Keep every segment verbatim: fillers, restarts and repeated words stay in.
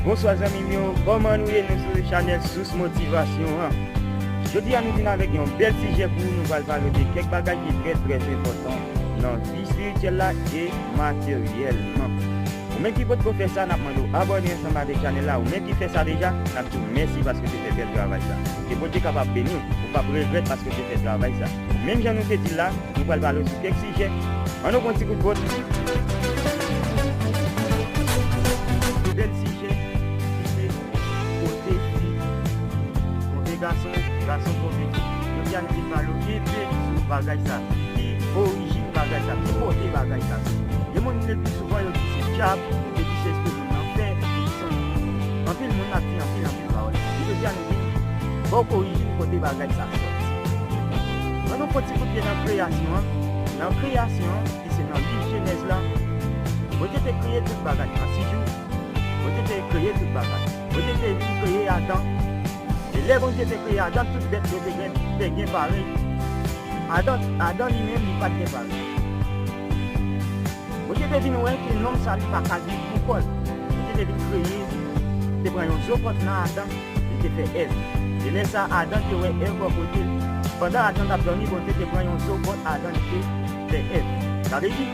Bonswa zanmi m yo, kòman nou ye? Nou sou chanèl Sous Motivasyon an. Jodi a nou vin avèk yon bèl sijè pou nou, nou pral pale de kèk bagay ki trè trè enpòtan nan vi espirityèl la e materyèlman. Ou menm ki potko fè sa, n ap mande w abòne ansanm avèk chanèl la. Ou menm ki fè sa deja, n ap di w mèsi paske w te fè bèl travay sa. Ke Bondye kapab beni w, ou p ap regrèt paske w te fè travay sa. Menm jan nou te di l la, nou pral pale sou kèk sijè. Ann nou pran ti kout bòt. Bèl sijè, ki se kote fi twonpe gason, gason twonpe fi. Jodi a nou vin pale w enpe sou bagay sa. Ki orijin bagay sa? Ki kote bagay sa? Gen moun le pli souvan yo di se dyab, yo di se espri moun nan fè, yo di se anpil moun ap di anpil, anpil pawòl. Jodi a nou vin ba w orijin kote bagay sa sòti. Ann nou fè yon ti kout pye nan kreyasyon an. Nan kreyasyon an, ki se nan liv Jenèz la, Bondye te kreye tout bagay. An sis jou, Bondye te kreye tout bagay. Bondye te vin kreye Adan. E lè Bondye te kreye Adan, tout bèt yo te gen, te gen parèy. Adan, Adan li menm, li pa t gen parèy. Bondye te vin wè ke nonm sa li pa ka viv pou kò l. Bondye te vin kreye, te pran yon zo kòt nan Adan, li te fè Èv. E lè sa, Adan te wè Èv bò kote l. Pandan Adan t ap dòmi, Bondye te pran yon zo kòt Adan, li te fè Èv. Sa vle di,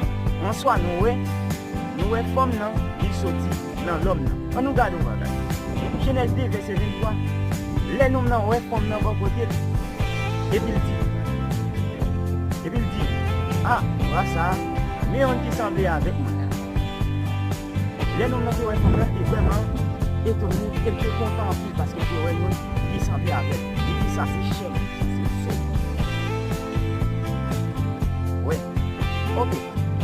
an swa, nou wè, nou wè fanm nan, li soti nan lòm nan. Ann nou gade yon bagay. Jenèz de, vèsè venntwa. Lè nonm nan wè fanm nan bò kote l, epi l di, epi l di, a, wa sa, men youn ki sanble avèk mwen. Lè nonm nan te wè fanm nan, li te vrèman etone, e l te kontan anpil paske l te wè youn ki sanble avè l. Li di, sa se chè mwen, sa se zo mwen. Wè. Oke.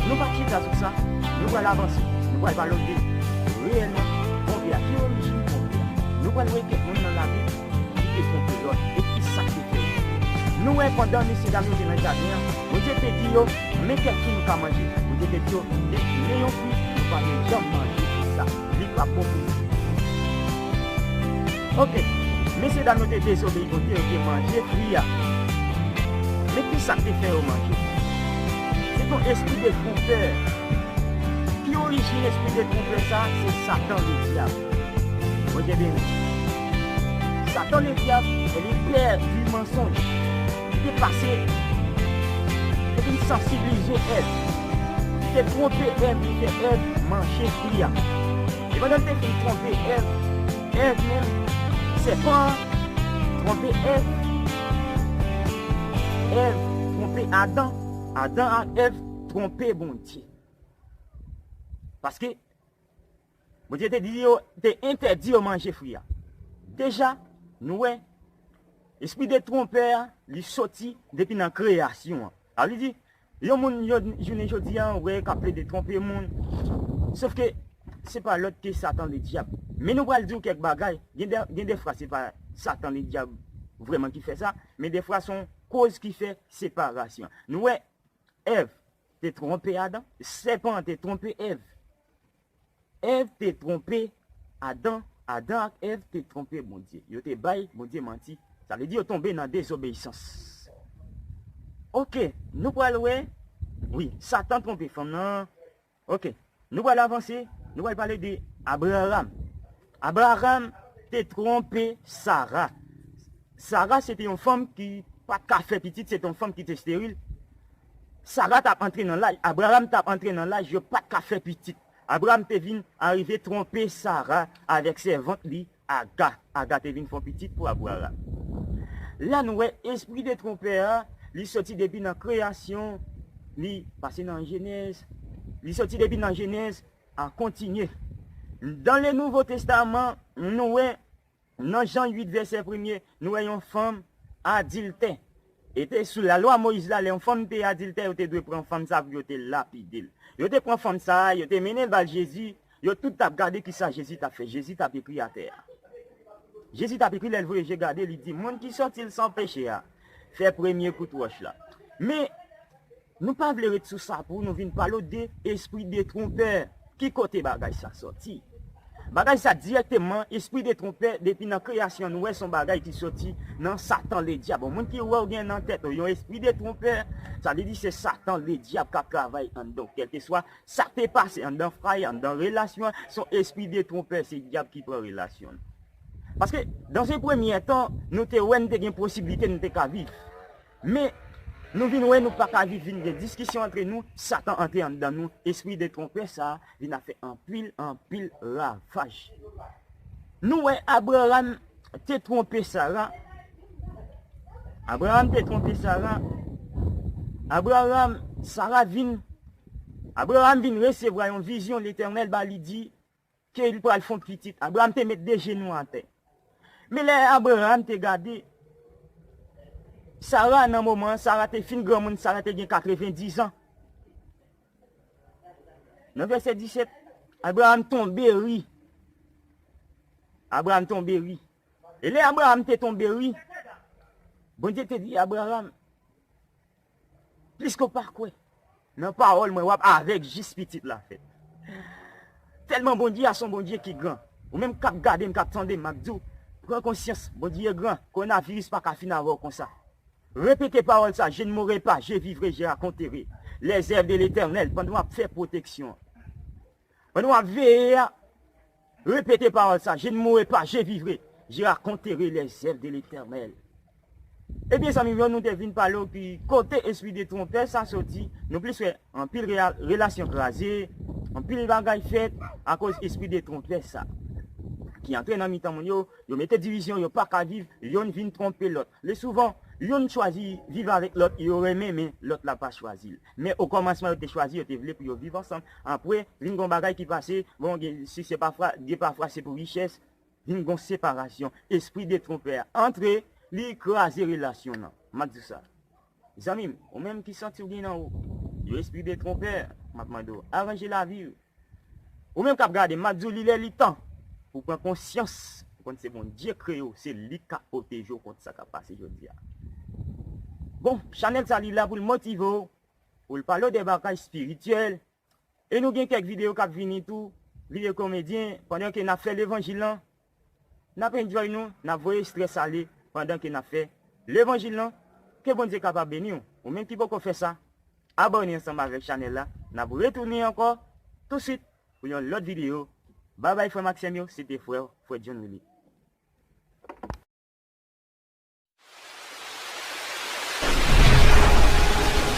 Nou pa chita sou sa. Nou pral avanse. Nou pral pale w de reyèlman twonpe a. Ki orijin twonpe a? Nou pral wè kèk moun nan Labib ki te twonpe lòt e ki sa k te fè yo twonpe. Nou wè pandan mesyedam yo te nan jaden an, Bondye te di yo, men kèk fwi nou ka manje. Bondye te di yo, men yon fwi nou pa dwe janm manje fwi sa. Li p ap bon pou nou. Oke, mesyedam yo te dezobeyi Bondye, yo te manje fwi a. Men ki sa k te fè yo manje? Se te yon espri de twonpè. Ki orijin espri de twonpè sa? Se Satan Ledyab. Bondye beni. Satan Ledyab, li pè di mansonj. Li te pase, li te vin sansibilize Èv. Li te twonpe Èv, li fè Èv manje fwi a. E pandan l te fin twonpe Èv, Èv menm, sèpan an twonpe Èv. Èv twonpe Adan. Adan ak Èv twonpe Bondye. Paske Bondye te di yo, te entèdi yo manje fwi a. Deja, nou wè, espri de twonpè a, li soti depi nan kreyasyon an. Sa vle di, yon moun yo, jounen jodi a, wè, k ap plede twonpe moun. Sòf ke se pa lòt ke Satan Ledyab. Men nou pral di w kèk bagay. Gen de, gen de fwa se pa Satan Ledyab vrèman ki fè sa, men de fwa se yon koz ki fè separasyon. Nou wè, Èv te twonpe Adan, sèpan an te twonpe Èv. Èv te twonpe Adan, Adan ak Èv te twonpe Bondye. Yo te bay Bondye manti. Sa vle di yo tonbe nan dezobeyisans. Oke, nou pral wè. Wi, Satan twonpe fanm nan. Oke, nou pral avanse, nou pral pale de Abraram. Abraram te twonpe Sara. Sara se te yon fanm ki pa t ka fè pitit, se te yon fanm ki te esteril. Sara t ap antre nan laj, Abraram t ap antre nan laj, yo pa t ka fè pitit. Abraram te vin arive twonpe Sara avèk sèvant li, Aga. Aga te vin fè yon pitit pou Abraram. La nou wè espri de twonpè a, li soti depi nan kreyasyon, li pase nan Jenèz, li soti depi nan Jenèz, a kontinye. Dan le Nouvo Testaman, nou wè, nan Jan uit vèsè premye, nou wè yon fanm adiltè. E te sou lalwa Moyiz la, lè yon fanm te adiltè, yo te dwe pran fanm sa pou yo te lapide l. Yo te pran fanm sa, yo te mennen l ba Jezi, yo tout t ap gade kisa Jezi t ap fè. Jezi t ap ekri atè a. Jezi t ap ekri, lè l voye je gade, li di, moun ki sòti l san peche a, fè premye kout wòch la. Men, nou pa vle ret sou sa pou nou vin pale w de espri de twonpè. Ki kote bagay sa sòti? Bagay sa dirèkteman, espri de twonpè, depi nan kreyasyon nou wè se yon bagay ki soti nan Satan Ledyab. Yon moun ki wè w gen nan tèt ou yon espri de twonpè, sa vle di se Satan Ledyab k ap travay anndan w. Kèlkeswa sa k te pase anndan fwaye, anndan relasyon an, se yon espri de twonpè, se dyab ki pran relasyon an. Paske, dans un premier temps, nou te wè nou te gen posiblite nou te ka viv. Men, nou vin wè nou pa ka viv, vin gen diskisyon antre nou, Satan antre anndan nou, espri de twonpè sa a vin ap fè anpil, anpil ravaj. Nou wè Abraram te twonpe Sara. Abraram te twonpe Sara. Abraram, Sara vin, Abraram vin resevwa yon vizyon, Letènèl ba li di ke li pral fè yon pitit. Abraram te met de jenou atè. Men lè Abraram te gade, Sara nan moman an, Sara te fin granmoun, Sara te gen katrevendiz an. Nan vèsè disèt, Abraram tonbe ri. Abraram tonbe ri. E lè Abraram te tonbe ri, Bondye te di Abraram, pliske w pa kwè nan pawòl mwen, w ap avèg jis pitit la fèt. Tèlman Bondye a se yon Bondye ki gran. Ou menm k ap gade m, k ap tande m, m ap di w, pran konsyans, Bondye gran, kowonaviris pa ka fin avè w konsa. Repete pawòl sa, je ne mourrai pas, je vivrai, je raconterai les œuvres de l'Éternel, pandan w ap fè pwoteksyon an. Pandan w ap veye a, repete pawòl sa, je ne mourrai pas, je vivrai, je raconterai les œuvres de l'Éternel. Ebyen, zanmi m yo, nou te vin pale w ki kote espri de twonpè sa soti, nou plis wè anpil relasyon kraze, anpil bagay fèt akoz espri de twonpè sa ki antre nan mitan moun yo, yo mete divizyon, yo pa ka viv, yonn vin twonpe lòt. Le souvan, yonn chwazi viv avèk lòt, yo renmen, men lòt la pa chwazi l. Men okòmansman, yo te chwazi, yo te vle pou yo viv ansanm. Apre, vin gen yon bagay ki pase, bon, gen, si se pa fwa, gen pafwa se pou richès, vin gen yon separasyon. Espri de twonpè a antre, li kraze relasyon nan. M ap di w sa. Zanmi m, ou menm ki santi w gen nan ou yon espri de twonpè, m ap mande w, aranje lavi w. Ou menm k ap gade m, m ap di w li lè li tan pou w pran konsyans, pou w konn se Bondye k kreye w, se li k ap pwoteje w kont sa k ap pase jodi a. Bon, chanèl sa li la pou l motive w, pou l pale w de bagay espirityèl, e nou gen kèk videyo k ap vini tou, videyo komedyen, pandan ke n ap fè levanjil lan, n ap enjoy nou, n ap voye estrès ale pandan ke n ap fè levanjil lan. Ke Bondye kapab beni w. Ou menm ki poko fè sa, abòne ansanm avèk chanèl la. N ap retounen ankò tousuit pou yon lòt videyo. Babay frè m ak sè m yo, se te frè w, frè John Willy.